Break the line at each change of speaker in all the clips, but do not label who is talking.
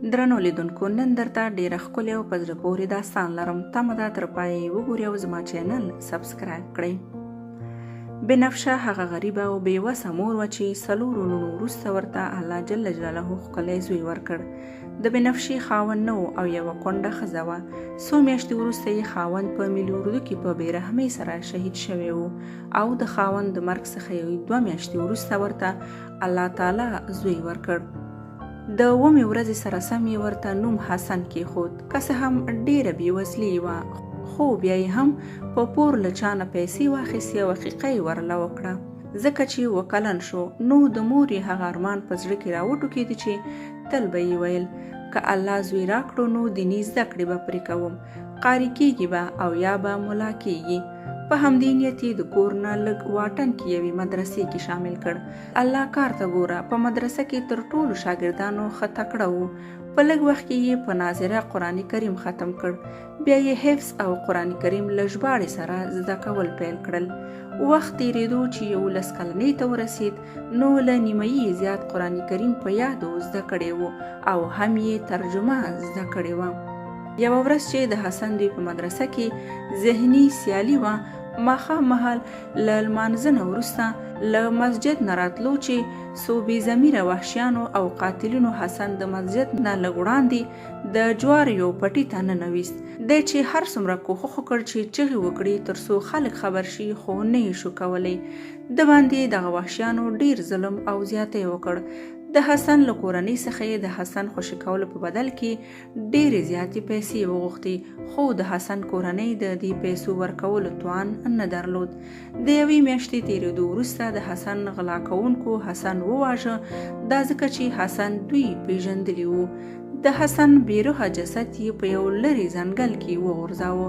درنو لیدونکو نن درته ډیره ښکلې او په زړه پورې داستان لرم، تمه ده تر پایه یې وګورئ او زما چینل سبسکرایب کړئ. بنفشه هغه غریبه او بې وسه مور وه چې څلورو لوڼو وروسته ورته الله جل جلاله ښکلی زوی ورکړ. د بنفشې خاوند نه و او یوه کونډه ښځه وه. څو میاشتې وروسته یې خاوند په ملي اردو کې په بې رحمۍ سره شهید شوی و او د خاوند د مرګ څخه یې 2 میاشتې وروسته ورته الله تعالی زوی ورکړ. د اوومې ورځې سره سم یې ورته نوم حسن کېښود. که څه هم ډېره بېوزلي یې وه، خو بیا یې هم په پور له چا نه پیسې واخیستې او عقیقه یې ورله وکړه. ځکه چې اووه کلن شو، نو د مور یې هغه ارمان په زړه کې راوټوکېد چې تل به یې ویل، که الله زوی راکړو نو دیني زده کړې به پرې کوم، قاري کېږي به او یا به ملا کېږي. په همدې نیت یې د کور نه لږ واټن کې یوې مدرسې کې شامل کړ. الله کار ته ګوره، په مدرسه کې تر ټولو شاګردانو ښه تکړه و. په لږ وخت کې یې په ناظره قرآن کریم ختم کړ. بیا یې حفظ او قرآن کریم له ژباړې سره زده کول پیل کړل. وخت تېرېدو چې 11 کلنۍ ته ورسېد، نو له نیمایي یې زیات قرآن کریم په یادو زده کړی و او هم یې ترجمه زده کړې وه. یوه ورځ چې د حسن دوی په مدرسه کې ذهني سیالي وه، ماښام مهال له لمانځه نه وروسته له مسجد نه راتلو چې څو بې ضمیره وحشیانو او قاتلینو حسن د مسجد نه لږ وړاندې د جوار یو پټي ته ننویست. دی چې هر څومره کوښښ وکړ چې چغې وکړي تر څو خلک خبر شي، خو نه یې شو کولی. ده باندې دغه وحشیانو ډیر ظلم او زیاتی وکړ. د حسن له کورنۍ څخه یې د حسن خوشې کولو په بدل کې ډېرې زیاتې پیسې وغوښتې، خو د حسن کورنۍ د دې پیسو ورکولو توان نه درلود. د یوې میاشتې تېرېدو وروسته د حسن غلا کوونکو حسن وواژه، دا ځکه چې حسن دوی پېژندلي وو. د حسن بې روحه جسد یې په یو لرې ځنګل کې وغورځاوه.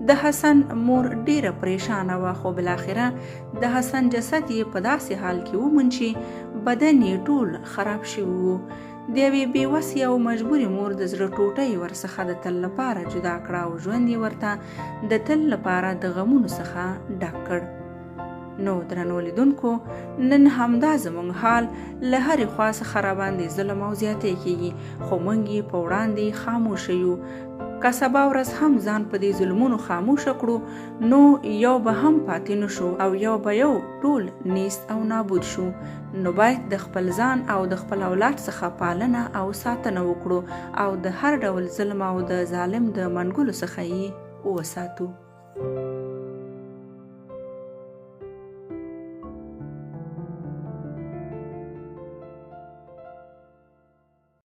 د حسن مور ډېره پرېشانه وه، خو بالاخره د حسن جسد یې په داسې حال کې وموند چې بدن یې ټول خراب شوي وو. د یوې بې وسې او مجبورې مور د زړه ټوټه یې ورڅخه د تل لپاره جدا کړه او ژوند یې ورته د تل لپاره د غمونو څخه ډک کړ. نو درنو لیدونکو، نن همدا زموږ حال، له هرې خوا څخه راباندې ظلم او زیاتی کیږي، خو موږ یې په وړاندې خاموشه یو. که سبا ورځ هم ځان په دې ظلمونو خاموشه کړو، نو یو به هم پاتې نه شو او یو به یو ټول نیست او نابود شو. نو باید د خپل ځان او د خپل اولاد څخه پالنه او ساتنه وکړو او د هر ډول ظلم او د ظالم د منګولو څخه یې وساتو.